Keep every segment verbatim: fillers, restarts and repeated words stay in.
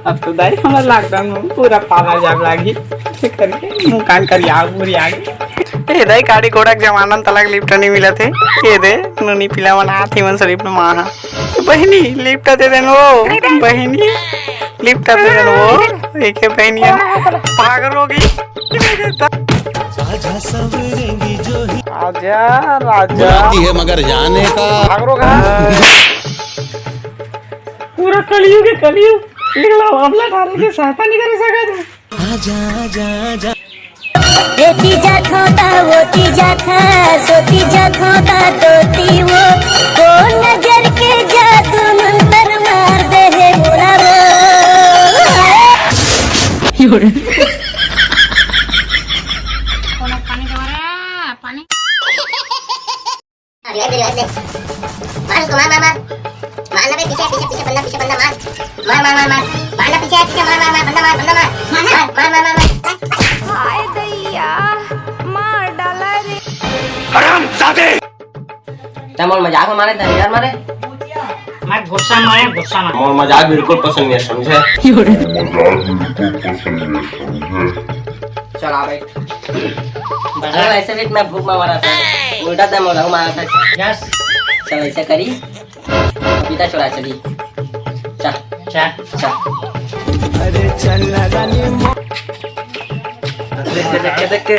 अब तो दाई हमर lockdown में पूरा पाला जाब लागी। ऐसे करके मुंह कान करिया बुरिया गे। ए दाई, गाड़ी घोड़ा के जमाना में तलक lift नहीं मिलत हे। ये दे, नोनी पीला मन आत हे, मन शरीफ में माँ हा। बहिनी, lift दे देन वो। बहिनी, lift दे देन वो। एक है बहिनी, पागल हो गई। आजा राजा। बुलाती है मगर जाने का। भाग रो कहाँ? पूरा कलयुग है, कलयुग। एक लाभ हमला डाले के सहायता नहीं कर सकत। आजा, आजा, आजा। एती जाथों ता, ओती जाथा, सोती जाथों ता, तोती वो, ओ नजर के जादू मंतर मार दे हे मोला वो। पानी दे, पानी। अरे, अरे, अरे। मार उसको, मार, मार, मार। मार ना बे, पीछे, पीछे, पीछे, बंदा, पीछे, बंदा, मार। मार, मार, मार, मार। मार ना पीछे, पीछे, मार, मार, मार, बंदा, मार, बंदा, मार। मार, मार, मार, मार, मार। हाय दैया, मार डाला रे। हरामजादे। तै मोर मजाक में मारे, तै यार मारे। मैं गुस्सा में आया, गुस्सा में। मोर मजाक बिल्कुल पसंद नहीं है, समझे? मजाक बिल्कुल पसंद नहीं है, समझे? चल आ भाई। अरे वैसे भी मैं भूख में मरा था। उल्टा तै मोला मारा था। यस। चल ऐसा करी। पपीता चुरा चली। चल। चल। चल। अरे चल ना रानी मो-, देख के, देख के, देख के।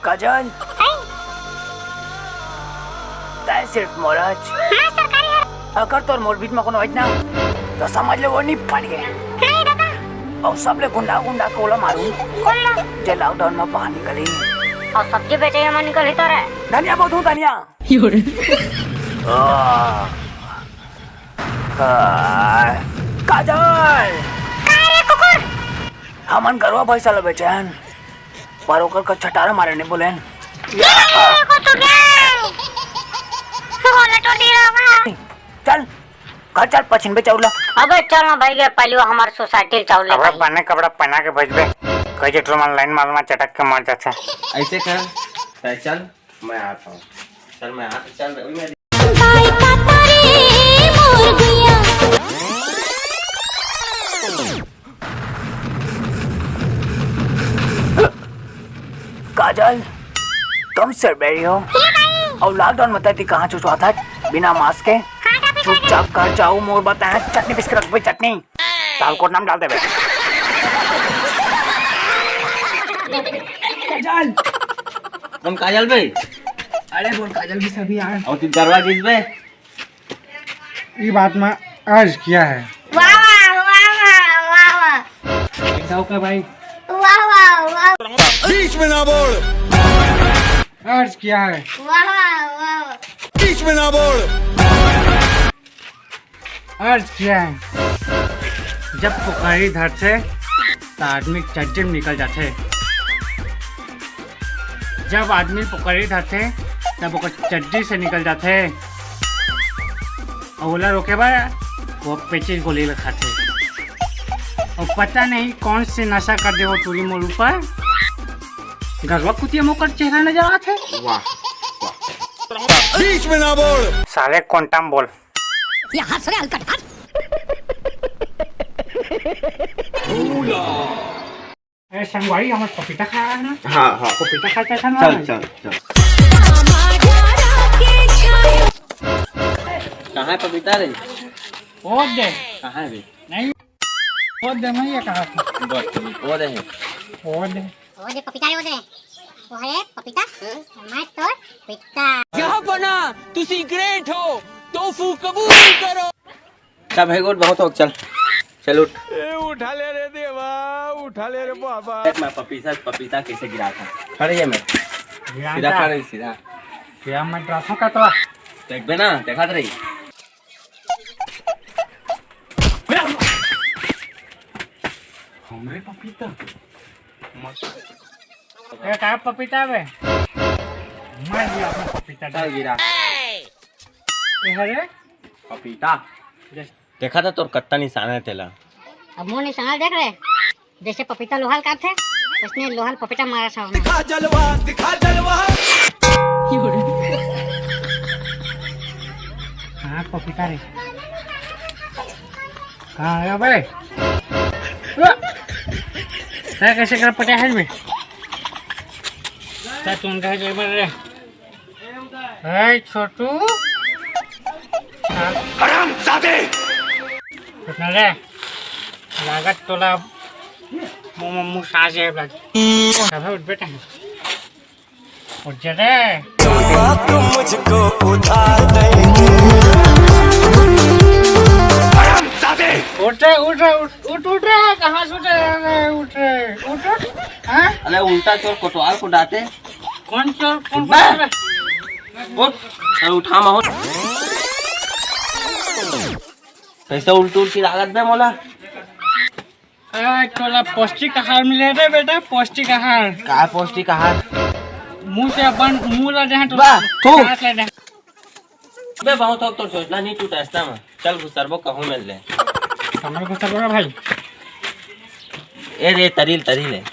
काजल, तै सिर्फ मोर हच। अगर तोर मोर बीच में कोनो होइस ना, तो समझ ले वो नहीं पड़ गए। अउ सबले गुंडा गुंडा कोला मारू, जे lockdown में बाहर निकली। अउ सब्जी बेचे में निकली तो रे। धनिया बहुत हूँ, धनिया। आ, आ, काजल। का रे कुकुर? हमन गरवा भैंसा ल बेचेन, पर ओकर का छटारा मारे नहीं बोलेन। ये नहीं, ये को तो गया। बोला तो दिया बा। चल, घर चल, पछिन बे चाउर ला। अबे चल ना भाई, ये पहले वो हमार society चाउर ले अबे भाई। बने कपड़ा पहना के भेजबे। कई जे टोल मन line मार मा चटक के मर जाथे। ऐसे कर, तै चल। मैं आता हूँ। चल, मैं आ, चल, मैं गाय का तारे मोर गुइया। काजल, तुम सिर बेरी हो? अउ lockdown में तै कहाँ चुचवाथा बिना mask के? चुपचाप घर जाओ, मोर बताया चटनी पीस के रखबे, चटनी। ताल कोट नाम डाल देबे। काजल। कौन काजल बे? अरे बोल काजल भी सभी यार। और तू गरवा किस बे? ये बात में अर्ज किया है। वाह, वाह, वाह, वाह, वाह, वाह। ऐसा हो क्या भाई? वाह, वाह, वाह। बीच में ना बोल। अर्ज किया है। वाह, वाह, वाह, वाह। बीच में ना बोल। अर्ज किया है, जब पुकारी धरथे, त आदमी चड्डी में निकल जाथे। जब आदमी पुकारी धरथे, तब ओकर चड्डी से निकल जाथे। अउ ओला रोके बर वो पेचिस गोली ल खाथे। अउ पता नहीं कौन से नशा कर दे वो टूरी मोर ऊपर। गरवा कुतिया मोकर चेहरा नजर आथे। वाह, वाह। बीच में ना बोल। साले कोंटा में बोल। ये हंस रहे हलकट, हंस। ए, संगवारी, हमर पपीता खाए हे ना? हाँ, हाँ। पपीता खाए के ऐसा ना चल, है। चल, चल। कहाँ है पपीता रे? वो दे। कहाँ है बे? नहीं, वो दे, मैं ये कहा था। बस, वो दे है। वो दे। वो दे पपीता रे, वो दे। वो है पपीता, मैं तोर पिता। यहाँ बना, तुसी ग्रेट हो, टोफू कबूल करो। चल भाई, गुड, बहुत हो, चल, चल उठ। ए, उठा ले रे देवा, उठा ले रे बाबा। देख मैं पपीता, पपीता कैसे गिरा था। खड़े ये मैं। गिरा सीधा था। खड़े, सीधा। क्या मैं डराता का तो? देख बे ना, देखा तो रही। हमरे पपीता। ए, का पपीता बे? मैं भी अपना पपीता चल गिरा। ए, अरे? पपीता। देखा था तोर कत्ता निशाना है तेला। अब मुंह निशाना देख रहे, जैसे पपीता लोहा ल काटथे। उसने लोहा ल पपीता मारा साहब ने। दिखा जलवा, दिखा जलवा। हाँ, पपीता रे। कहाँ गया बे? तै कैसे कर पटा है बे? तै तुम कहे जो बन रे। ए छोटू। हरामजादे। उठ ना रे। लागत तोला मुंह, मुंह साजे लग। अबे उठ बेटा। उठ जा रे। तुम मुझको उधार दे। हरामजादे। उठ रे, उठ रे, उठ, उठ, उठ रे। कहाँ से उठ रे? उठ रे, उठ, उठ। हाँ? अरे उल्टा चोर कोतवाल को डांटे। कौन चोर? कौन बा। चोर? उठ, अरे उठा मत। कैसे उल्टी उल्टी लागत बे मोला? ए, तोला पौष्टिक आहार मिले रे बेटा, पौष्टिक आहार। का पौष्टिक आहार? मुंह से अपन मुंह ला दे, तो बा, थू। सांस ले दे। बे बहुत हो, तोर चोचला नहीं टूटा रास्ता में। चल घुसरबो कहूँ मिल ले। कमर घुसरबो ना भाई। ए रे तरील, तरील है।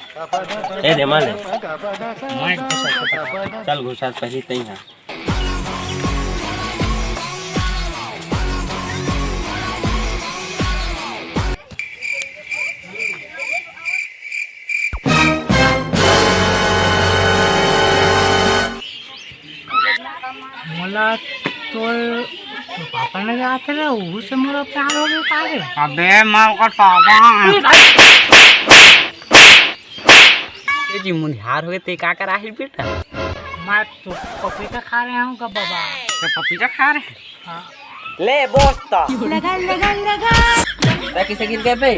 ए रे माले। मैं घुसर सकता। चल घुसर पहली तई है। मोला तोर, तोर पापा नइ जानत रहे, उहू से मोला प्यार हो गया का रे? अबे मैं ओकर पापा हूँ। ए जी, मुनिहार हो गए, ते का करा है बेटा? मैं तो पपीता खा रहे हूँ गा बाबा। तो पपीता खा रहे? हाँ। ले बोस्ता। लगा, लगा, लगा। मैं किसे गिर गए बे?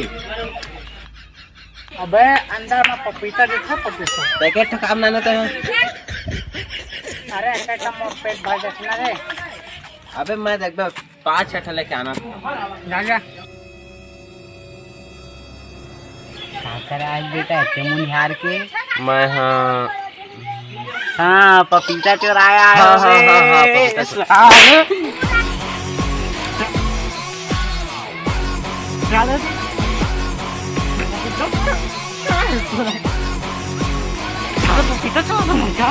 अबे अंदर में पपीता देखा, पपीता। पैकेट तो काम ना लेते हैं। अरे, ऐसे तो मोर पेट भर जाता ना रे। अबे मैं देख दो, पाँच छह ठे लेके आना था। जा, जा। का करे आज बेटा, इतने मुनिहार के? मैं हाँ। हाँ, पपीता चोराया है हाँ, हाँ, हाँ, हाँ, रे, पपीता चोर। साले। साले। अरे पपीता चोर तो नहीं था।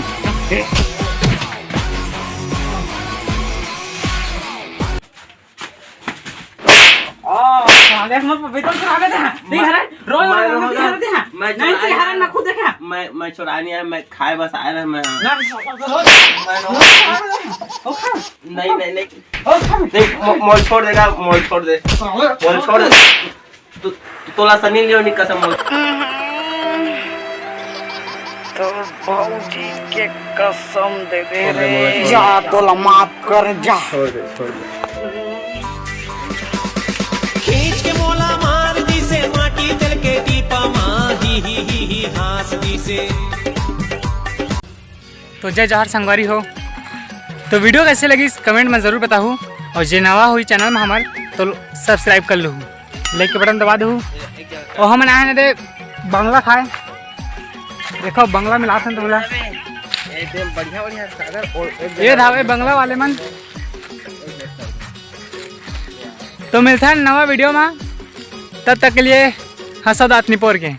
आ, साले, मैं पपीता चुरा के दे। देख रहा है? रोज मैं रोज रोज रोज देख रहा है? मैं नहीं, चुरा देख रहा है, ना खुद देखा। मैं, मैं चुरा नहीं आया, मैं खाए बस आया ना, मैं। ना, मैं रोज, ओ खा। नहीं, नहीं, नहीं। ओ खा। देख, मो-, मोल छोड़ देगा, मोल छोड़ दे। साले। मोल छोड़ दे। तू, तोला सनी लियोनी कसम मोल। तोर भौजी के कसम दे दे रे। जा, तोला माफ कर, जा। छोड़ दे, छोड़ दे। खींच के मोला मार दिसे, माटी तेल के टीपा मा, ही, ही, ही, ही, हाँस दिसे। तो जय जोहार संगवारी हो। तो video कैसे लगिस comment में जरूर बताहू, और जे नवा होही channel में हमर तो subscribe कर लहू, like के button दबा दहू। और हमन आए हन दे बंगला खाए, देखो बंगला मिलात हन तुमला। एकदम बढ़िया बढ़िया सागर और एक ये जगह धावे बंगला वाले मन। तो मिलथन नवा video में, तब तक के लिए हंसो दांत निपोर के।